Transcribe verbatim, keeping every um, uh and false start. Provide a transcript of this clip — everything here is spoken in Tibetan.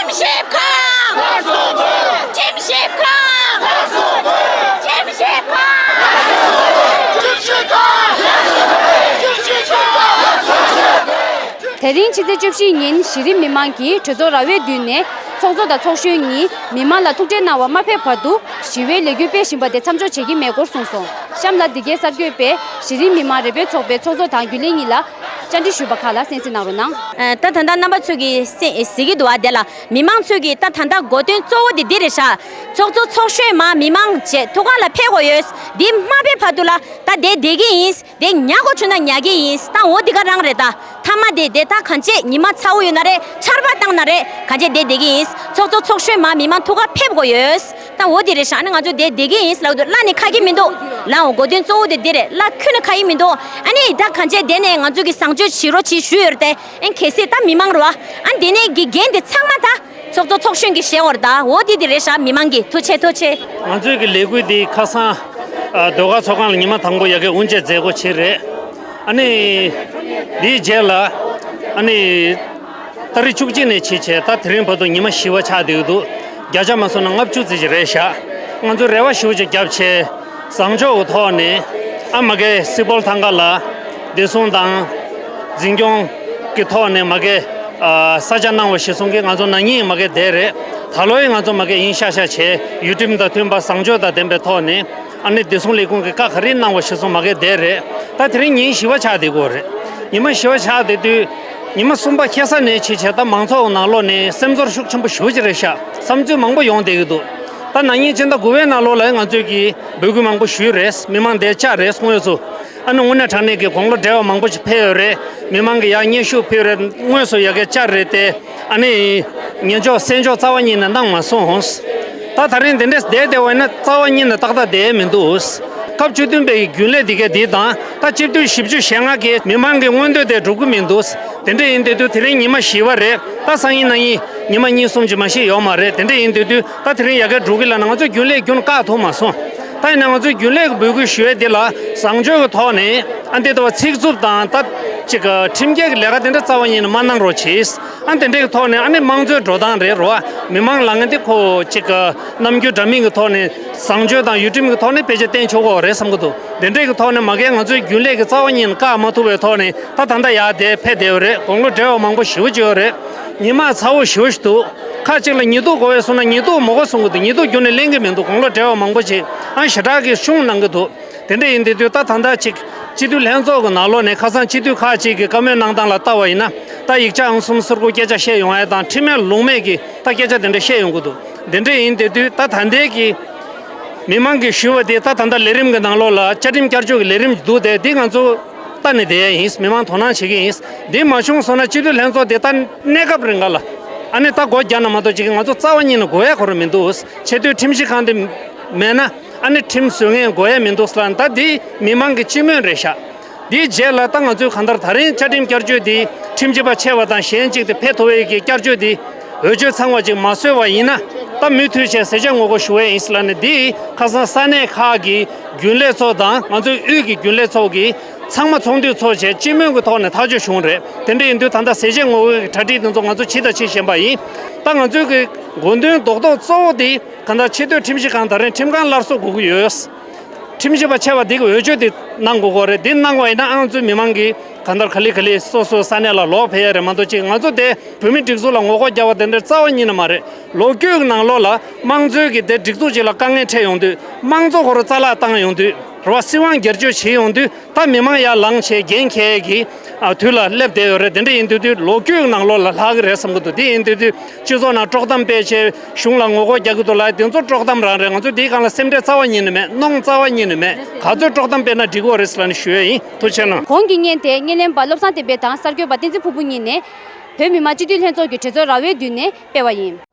ཁྲིམས་ཞིབ་ཁང་། ཁྲིམས་ཞིབ་ཁང་། ཁྲིམས་ཞིབ་ཁང་། དེ་རིང་ཕྱི་ཚེས་བཅུ་བཞི་ཉིན་གཞི་རིམ་མི་མང་གིས་གྲོས་ཚོགས་ར་བའི་མདུན་ནས་ཚོགས་གཙོ་དང་ཚོགས་གཞོན་གཉིས་མི་མང་ལ་ཐུག་འཕྲད་གནང་བར་མ་ཕེབས་བར་དུ་ཞི་བའི་ལས་འགུལ་སྤེལ་བཞིན་པ་དེ་མཚམས་འཇོག་བྱེད་ཀྱི་མེད་སྐོར་གསུངས་སོང་། གཤམ་ལ་འདི་གའི་གསར་འགོད་པས་གཞི་རིམ་མི་མང་རེ་འབོད་ཚོགས་པའི་ཚོགས་གཙོ་དང་རྒྱུན་ལས་གཉིས་ལ་བཅར་འདྲི་ཞུས་པ་ཁག་ལ་གསན་གཟིགས་གནང་རོགས་གནང་། ད་ད་ལྟ་རྣམ་པ་ཚོས་ཀྱིས་གཟིགས་ཀྱི་འདུག་བ། དེ་ལ་མི་མང་ཚོས་ཀྱིས་ད་ད་ལྟ་གོ་དོན་གཙོ་བོ་དེ་འདི་རེད་ཤག་ཚོགས་གཙོ་ཚོགས་གཞོན་མ་མི་མང་བཅས་ཐུགས་ཁག་ལ་ཕེབས་དགོས་ཡོད། འདི་མ་ཕེབས་བར་དུ་ལ་ད་དེ་བསྡད་ཀྱི་ཡིན། དེ་ཉར་དགོས་བྱུང་ན་ཉར་གྱི་ཡིན། ད་འོ་འདི་ག་རང་རེད། ད་མཐའ་མ་དེ་དེ་ད་གང་བྱེད་ཉི་མ་ཚ་བོ་ཡོད་ན་རེད། ཆར་པ་བཏང་ན་རེད། གང་བྱེད་དེ་བསྡད་ཀྱི་ཡིན། ཚོགས་གཙོ་ཚོགས་གཞོན་མ་མི་མང་ཐུགས་ཁག་ཕེབས་དགོས་ཡོད། ད་འོ་དེ་རེད་ཤག་ཨ་ནི་ང་ཚོ་དེ་བསྡད་ཀྱི་ཡིན་ལབ་འདུག་གླ་ནི་ཁ་གི་མི་འདུག་ལའོ་གོ་དོན་གཙོ་བོ་དེ་འདི་རེད། གླ་ཁྱོན་ནས་ཁ་གི་མི་འདུག་ཨ་ནི་ད་གང་བྱེད་དེ་ནས་ང་ཚོ་གི་བཟང་སྤྱོད་བྱེད་རོགས་བྱེད་ཞུས་ཡོད་རེད་དེ། ཨན་གལ་སྲིད་ད་མི་མང་རོ། ཨན་དེ་ནས་གི་འགན་དེ་ཚང་མ་ད་ཚོགས་གཙོ་ཚོགས་གཞོན་གྱི་བཞེས་འོར་ད་འོ་དེ་དེ་རེད་ཤག་མི་མང་གི་ཐུགས་རྗེ་ཆེ་ཐུགས་རྗེ་ཆེ། ང་ཚོའི་གི་ལས་འགུལ་འདི་ཁ་སང་ཨ་ཟློས་གར་ཚོགས་ཁང་ལ་ཉི་མ་དང་པོ་ཡ་གི་དབུ་འབྱེད་མཛད་སྒོ་བྱས་རེད། ཨ་ནི་འདིའི་རྗེས་ལ་ཨ་ནི་ཏ་རིག་བཅུ་གཅིག་ནས་བྱས་བྱས་ད་དེ་རིང་བར་དུ་ཉི་མ་བཞི་པ་ཆགས་བསྡད་ཀྱི་འདུག་བརྒྱ་ཆ་མ་སོང་ན་ལྔ་བཅུ་ཙམ་ཞིག་རེད་ཤག་ང་ཚོས་རེ་བ་ཞེ་པོ་ཅིག་བརྒྱབ་བྱས། བཟང་ཕྱོགས་ཀྱི་ཐོག་ནས་ཨ་མ་གི་སི་པོལ་ཐང་ག་ལ་བདེ་སྲུང་དང་འཛིན་སྐྱོང་གི་ཐོག་ནས་མ་གི་ཨ་ས་ཆ་གནང་བ་གཞིར་བཟུང་གིས་ང་ཚོ་ན་ནིང་མ་གི་བསྡད་རེད། ད་ལོ་ཡི་ང་ཚོ་མ་གི་ཡིན་ཤག་ཤག་བྱས་ཡུལ་ཁྲིམས་དང་མཐུན་པ་བཟང་སྤྱོད་དང་ལྡན་པའི་ཐོག་ནས་ཨ་ནི་བདེ་སྲུང་ལས་ཁུངས་ཀྱི་བཀའ་ག་རེ་གནང་བ་གཞིར་བཟུང་མ་གི་བསྡད་རེད། ད་དེ་རིང་ཉིན་བཞི་པ་ཆགས་བསྡད་ཀྱི་ཡོད་རེད། ཉི་མ་བཞི་པ་ཆགས་བསྡད་དུས་ཉི་མ་གསུམ་པ་ཁ་སང་ནས་བྱས་བྱས་ད་མང་ཚོགས་ནང་ལོགས་ནས་སེམས་ཚོར་ཤུགས་ཆེན་པོ་ཞེ་པོ་ཅིག་རེད་ཤག་བསམ་ཚུལ་མང་པོ་ཡོང་བསྡད་ཀྱི་འདུག་ད་ན་ནིང་སྤྱི་ཟླ་དགུ་པའི་ནང་ལོགས་ལ་ང་ཚོས་ཀྱི་འབོད་སྐུལ་མང་པོ་ཞུས་རེད། མི་མང་དེ་བཅར་རེད། དངོས་སུ་ཨ་ནི་དངོས་གནས་དྲང་གནས་ཀྱི་དགུང་ལོ་བགྲེས་པ་མང་པོ་ཞིག་ཕེབས་ཡོད་རེད། མི་མང་གི་ཡར་སྙན་ཞུ་ཕུལ་རེད། དངོས་སུ་ཡ་གི་བཅར་རེད་དེ། ཨ་ནི་ཉན་འཇོག་གསན་འཇོག་རྩ་བ་ཉིད་ནས་གནང་མ་སོང་། ད་ད་རིང་དེ་འདྲས་བསྡད་བསྡད་པ་ཡིན་ན་རྩ་བ་ཉིད་ནས་ཏག་ཏག་བསྡད་མི་འདུག་སྐབས་བཅུ་བདུན་པའི་རྒྱུན་ལས་འདི་གའི་འདི་དང་ད་སྤྱི་འཐུས་བཞི་བཅུ་ཞེ་ལྔ་གིས་མི་མང་གི་མངོན་འདོད་དེ་སྒྲུབ་ཀྱི་མི་འདུག་དེ་འདྲ་ཡིན་དུས་དེ་རིང་ཉི་མ་བཞི་པ་རེད། ད་སང་ཉིན་གནངས་ཉིན་ཉི་མ་གཉིས་གསུམ་ཅིག་མ་ཤེས་ཡོད་མ་རེད། དེ་འདྲ་ཡིན་དུས་ད་དེ་རིང་ཡ་གི་སྒྲུབ་ཀྱི་ལབ་ན་ང་ཚོ་རྒྱུན་ལས་རྒྱུན་བཀག་ཐུབ་མ་སོང་། ད་ཡིན་ན་ང་ཚོ་རྒྱུན་ལས་ཀྱི་འབོད་སྐུལ་ཞུ་ཡས་འདི་ལ་བཟང་སྤྱོད་ཀྱི་ཐོག་ནས་ཨ་འདི་ལྟ་བུ་ཚིག་རྩུབ་དང་ད་ཅིག་ཁྲིམས་འགལ་གྱི་ལས་ཀ་དེ་འདྲ་རྩ་བ་ཉིད་ནས་མ་གནང་རོགས་གྱིས། ཨ་དེ་འདྲའི་ཐོག་ནས་ཨ་ནི་དམངས་གཙོའི་འགྲོ་སྟངས་རེད་རོ། མི་མང་ལངས་ཏེ་ཁོ་ཅིག་གི་རྣམ་འགྱུར་འདྲ་མིན་གྱི་ཐོག་ནས་བཟང་སྤྱོད་དང་ཡུལ་ཁྲིམས་ཀྱི་ཐོག་ནས་ཕལ་ཆེར་བསྟན་ཆོག་གི་རེད་བསམ་གྱི་འདུག་དེ་འདྲའི་གི་ཐོག་ནས་མ་གིར་ང་ཚོའི་རྒྱུན་ལས་ཀྱི་རྩ་བ་ཉིད་ནས་བཀག་མ་ཐུབ་པའི་ཐོག་ནས་ད་ད་ལྟ་ཡར་དེ་ཕེབས་བསྡད་ཡོད་རེད། དགུང་ལོ་བགྲེས་པ་མང་པོ་ཞེ་པོ་ཅིག་ཡོད་རེད། ཉི་མ་ཚ་བོ་ཞེ་པོ་ཞིག་འདུག་ཁ་ཅིག་ལ་ཉི་གདུགས་དགོས་པས་གསུངས་ན་ཉི་གདུགས་མི་དགོས་གསུང་གི་འདུག་ཉི་གདུགས་རྒྱུན་ནས་ལེན་གྱི་མི་འདུག་དགུང་ལོ་བགྲེས་པ་མང་པོ་ཅིག་ཨ་ཞེ་དྲག་གི་ཤུགས་གནང་གི་འདུག་དེ་འདྲ་ཡིན་དུས་དུས་ད་ད་ལྟ་ཅིག་སྤྱི་འཐུས་ལྷན་ཚོགས་ཀྱི་ནང་ལོགས་ནས་ཁ་སང་སྤྱི་འཐུས་ཁག་ཅིག་གིས་བཀའ་མོལ་གནང་སྟངས་ལ་ལྟ་བ་ཡིན་ན་ད་ཡིག་ཆ་ཨང་གསུམ་ཟུར་དགུ་སྐད་ཆ་བཤད་ཡོང་ཡ་དང་ཁྲིམས་མེད་ལུགས་མེད་ཀྱི་ད་སྐད་ཆ་དེ་འདྲ་བཤད་ཡོང་གི་འདུག་དེ་འདྲ་ཡིན་དུས་དུས་ད་ད་ལྟའི་གི་མི་མང་གིས་ཞུས་པ་དེ་ད་ད་ལྟ་ལས་རིམ་གྱི་ནང་ལོགས་ལ་བཅའ་ཁྲིམས་བསྐྱར་བཅོས་ཀྱི་ལས་རིམ་འདུག་དེ་འདི་ང་ཚོ་ལྟ་ནས་བསྡད་ཡ་ཡིན། མི་མང་དོ་སྣང་བྱེད་ཀྱི་ཡིན། འདི་མ་བྱུང་སོང་ན་སྤྱི་འཐུས་ལྷན་ཚོགས་དེ་ད་གནས་སྐབས་རིང་ག་ལ་ཨ་ནི་ད་སྒོ་རྒྱག་ན་མ་གཏོགས་ཅིག་ང་ཚོ་རྩ་བ་ཉིད་ནས་དགོས་ཡ་ཁོ་རང་མི་འདུག་ཆེས་མཐོའི་ཁྲིམས་ཞིབ་ཁང་དེ་མེད་ན་ཨ་ནི་ཁྲིམས་བཟོ་མཁན་དགོས་ཡ་མི་འདུག་ཟེར་ལབ་ན་ད་འདི་མི་མང་གི་སྤྱི་མོས་རེད་ཤག་དེའི་རྗེས་ལ་ད་ང་ཚོས་གང་ལྟར་ད་རིང་བཅའ་ཁྲིམས་བསྐྱར་བཅོས་འདི་ཁྲིམས་ཞིབ་པ་ཆེ་བ་དང་གཞན་གཅིག་དེ་ཕེབས་ཐུབ་པའི་གི་བསྐྱར་བཅོས་འདི་འོས་ཆོས་ཚང་བ་ཅིག་མ་བཟོས་པ་ཡིན་ན་ད་མུ་མཐུད་བྱས་ཟས་བཅད་ངོ་རྒོལ་ཞུ་བ་ཡིན་ཟེར་ལབ་ནས། འདི་ཁ་སང་ས་གནས་ཁག་གི་རྒྱུན་ལས་ཚོ་དང་ང་ཚོའི་དབུས་ཀྱི་རྒྱུན་ལས་ཚོ་གིས་ཚང་མ་ཚོགས་འདུ་ཚོགས་བྱས་སྤྱི་མོས་ཀྱི་ཐོག་ནས་ཐག་གཅོད་བྱུང་རེད། དེ་འདྲ་ཡིན་དུས་ད་ལྟ་ཟས་བཅད་ངོ་རྒོལ་གྱི་གྲ་སྒྲིག་དེ་ཚོ་ང་ཚོ་ཇི་ལྟར་བྱེད་བཞིན་པ་ཡིན། ད་ང་ཚོའི་གི་དགོས་འདུན་རྡོག་རྡོག་གཙོ་བོ་དེ་གང་ལྟར་ཆེས་མཐོའི་ཁྲིམས་ཞིབ་ཁང་ད་རིང་ཁྲིམས་ཁང་སླར་གསོ་དགོས་ཀྱི་ཡོད། ཁྲིམས་ཞིབ་པ་ཆེ་བ་འདི་གི་འོས་ཆོས་འདི་གནང་དགོས་ཀྱི་རེད། འདི་གནང་བ་ཡིན་ན་ཨང་ཚོའི་མི་མང་གིས་གང་ལྟར་ག་ལེ་ག་ལེ་སོ་སོའི་ས་གནས་ལ་ལོག་ཕེབས་ཡ་རེད་མ་གཏོགས་ཅིག་ང་ཚོ་དེ་བོད་མིའི་སྒྲིག་འཛུགས་ལ་ངོ་རྒོལ་རྒྱག་པ་དེ་འདྲ་རྩ་བ་ཉིད་ནས་མ་རེད། ལོ་རྒྱུས་ཀྱི་ནང་ལོགས་ལ་དམངས་གཙོའི་གི་དེ་སྒྲིག་འཛུགས་ཅིག་ལ་དཀའ་ངལ་འཕྲད་ཡོང་དུས་དམངས་གཙོ་ཁོ་རང་རྩ་བརླག་བཏང་ཡོང་དུས་རེད་བ། སྲིད་དབང་སྒེར་གཅོད་བྱེད་ཡོང་དུས་ད་མི་མང་ཡར་ལངས་བྱས་འགན་འཁྱེར་གི་ཨ་དུས་ལ་སླེབས་བསྡད་ཡོད་རེད། དེ་འདྲ་ཡིན་དུས་དུས་ལོ་རྒྱུས་ཀྱི་ནང་ལོགས་ལ་ལྷག་གི་རེད་བསམ་གི་འདུག་དེ་ཡིན་དུས་དུས་སྤྱི་ཚོགས་ནང་དཀྲོག་གཏམ་སྤེལ་བྱས་གཞུང་ལ་ངོ་རྒོལ་རྒྱག་གི་འདུག་ལབ་དེ་ཚོ་དཀྲོག་གཏམ་རང་རེད། ང་ཚོ་དེའི་སྒང་ལ་སེམས་ཁྲལ་རྩ་བ་ཉིད་ནས་མེད། གནོང་རྩ་བ་ཉིད་ནས་མེད། ག་ཚོད་དཀྲོག་གཏམ་སྤེལ་ན་འགྲིག་གི་རེད་ཟེར་ལབ་ནས་ཞུ་ཡས་ཡིན། ཐུགས་རྗེ་གནང་། གོང་གི་བརྙན་དེ་བརྙན་ལེན་པ་བློ་བཟང་བསྟན་འཕེལ་དང་གསར་འགོད་པ་བསྟན་འཛིན་ཕུར་བུ་གཉིས་ནས་བོད་མི་མང་སྤྱི་འཐུས་ལྷན་ཚོགས་ཀྱི་གྲོས་ཚོགས་ར་བའི་མདུན་ནས་སྤེལ་བ་ཡིན།